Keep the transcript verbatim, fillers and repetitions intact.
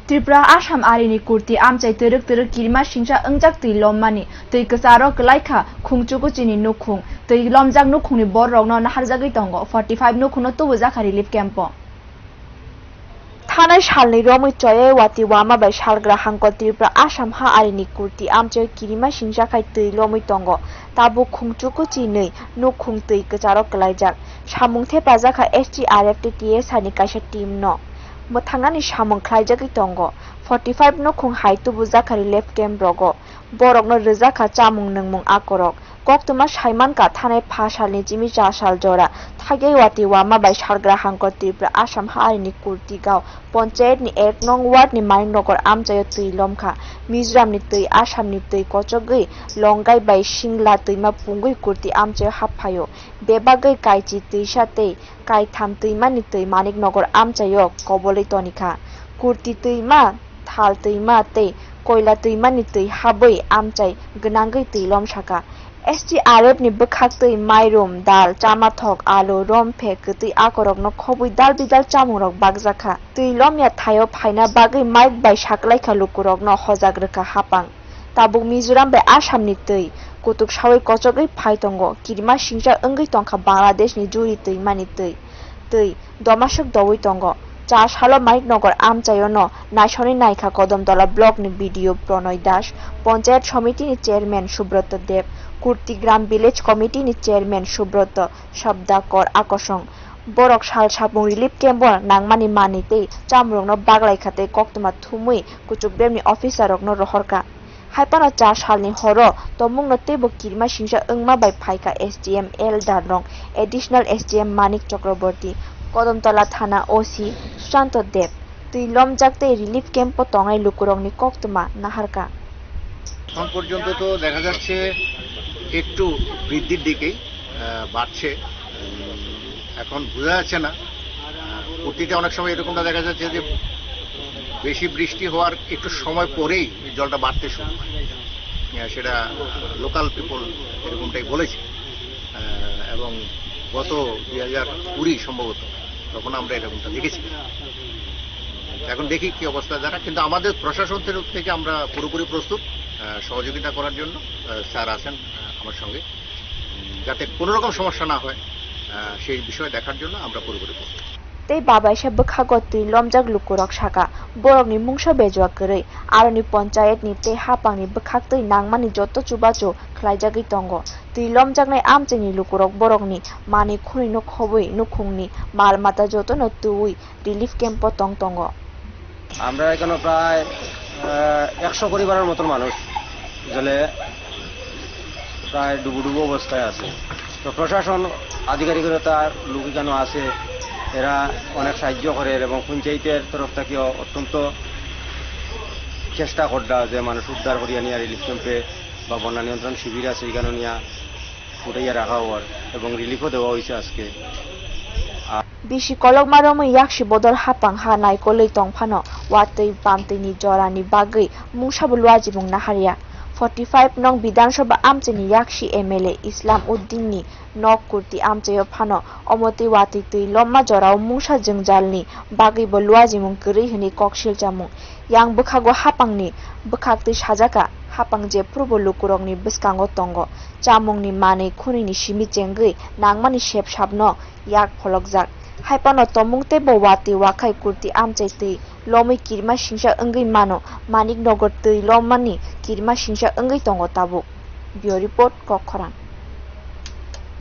Tripura Assam arini kurti amchai twrwk twrwk kirima singsa wngjak twi lommani twi kwcharo kwlaikha Khungchukuchini nukhung. Twi lomjak nukhungni bororokno naharjagwi tongo. Forty five nukhungno tubujakha relief camp-o. Thanai salni romwi choyai wati wama bai salgra hangkol Tripura Assam ha arini kurti amchaio kirima singsa khai twi lomwi tongo. Tabuk Khungchukuchi nwi nukhung twi kwcharo kwlaijak. Samung thepajakha S D R F tei T S R ni kaisa team no. Mwthangnani samung khlaijagwi tongo. Forty five nukhung hai tubujakha relief camp rogo. Borokno rwjakha chamung nwngmung akorok. Koktwma saimankha thanai pha salni chimi cha sal jora thakyai wati wama bai salgra hangkor Tripura Assam ha arini kurti gao ponchayat ni ek nong ward ni Manik Nagar amchaio twi lomkha. Mizoram ni twi, Assam ni twi kochogwi Longai bai Singla twima pungwi kurti amchaio hap phaio. Bebagwi Kaichi twisa tei Kaitham twimani twi Manik Nagar amchaio kobolwi tonikha. Kurti twima, Thal twima tei Koila twimani twi habwi amchai gwnangwi twi lomsakha. S D R F ni bwkhak twi mairum, dal, chamathok, alu, romphek, kwtwi akorokno khobwi dal bidal chamungrok bakjakha. Twi lomya thaio phaina bagwi mike bai saklaikha lukurokno hojak rwkha hapang. Tabuk Mizoram bai Assam ni twi kutuk sawi kochogwi phai tongo, kirima singsa wngwi tongkha Bangladesh ni Juri twimani twi. Twi domasuk doui tongo. Cha salo Manik Nagar amchaio no naisoni naikha Kodamtala block ni B D O Pronoy Das, Panchayat Samiti ni chairman Subroto Deb, Kurti Gram Village Committee ni chairman Subroto Sabdakor Akosong. Borok sal sapung relief camp o nangmani manwi tei chamrokno baklaikha tei koktwma thumwi kuchuk bemni officer rokno rohorkha. Hai phano cha salni horo tomungno teibo kirima singsa wngma bai phaikha S D M L Darnong, Additional S D M Manik Chakraborty, Kodamtala Thana O C Susanto Deb. Twi lomjak tei relief camp o tongnai lukurokni koktwma naharkha. এখন পর্যন্ত তো দেখা যাচ্ছে একটু বৃদ্ধির দিকেই, আহ, বাড়ছে। উম, এখন বোঝা যাচ্ছে না। আহ, অতীতে অনেক সময় এরকমটা দেখা যাচ্ছে যে বেশি বৃষ্টি হওয়ার একটু সময় পরেই জলটা বাড়তে শুরু হয়। আহ, সেটা লোকাল পিপল এরকমটাই বলেছে। আহ, এবং গত দুই হাজার কুড়ি সম্ভবত তখন আমরা এরকমটা দেখেছি। এখন দেখি কি অবস্থা দাঁড়ায়, কিন্তু আমাদের প্রশাসন তরফ থেকে আমরা পুরোপুরি প্রস্তুত, আহ, সহযোগিতা করার জন্য। আহ, স্যার আছেন, আহ, আমার সঙ্গে, উম, যাতে কোনো রকম সমস্যা না হয়, আহ, সেই বিষয়ে দেখার জন্য আমরা পুরোপুরি প্রস্তুত। Tei babaisa bwkhago twi lomjak lukurok sakha, borokni mungsa bejua kwrwi, aroni ponchayatni tei hapangni bwkhaktwi nangmani joto chubachu khlaijagwi tongo. Twi lomjaknai amchaini lukurok borokni manwi khwnwino khobwi nukhungni mal mata jotono twiwi relief camp o tong tongo. আমরা এখানে প্রায়, আহ, একশো পরিবারের মতন মানুষ জলে প্রায় ডুবুডুবু অবস্থায় আছে। তো প্রশাসন আধিকারিকতা লোক এখানে আছে, এরা অনেক সাহায্য করে এবং পঞ্চায়েতের তরফ থেকেও অত্যন্ত চেষ্টা কররা যে মানুষ উদ্ধার করিয়া নিয়ে রিলিফ ক্যাম্পে বা বন্যা নিয়ন্ত্রণ শিবির আছে, এখানে নিয়ে ফুটাইয়া রাখা হওয়ার এবং রিলিফও দেওয়া হয়েছে আজকে। Bisi kolokma romwi yaksi bodol hapang ha naikolwi tong phano, watwi bamtwini jorani bagwi mungsabo luajimung naharya. Forty five nong Bidhan Sabha amchaini yaksi M L A Islam Uddinni nok kurti amchaio phano, omo twi watwi twi lomma jorao mungsa jwngjalni bagwibo luajimung kwrwi hwnwi kok silchamung. Yang bwkhago hapangni bwkhaktwi sajaka, hapang jephurubo lukurokni bwskango tongo. Chamungni manwi khwnwini simi chengwi nangmani sepsapno yak pholokjak. Hai phano tomung teibo watwi wakhai kurti amchai twi lomwi kirima singsa wngwi mano, Manik Nagar twi lommani kirima singsa wngwi tongo tabuk. Bureau Report, Kokkhorang.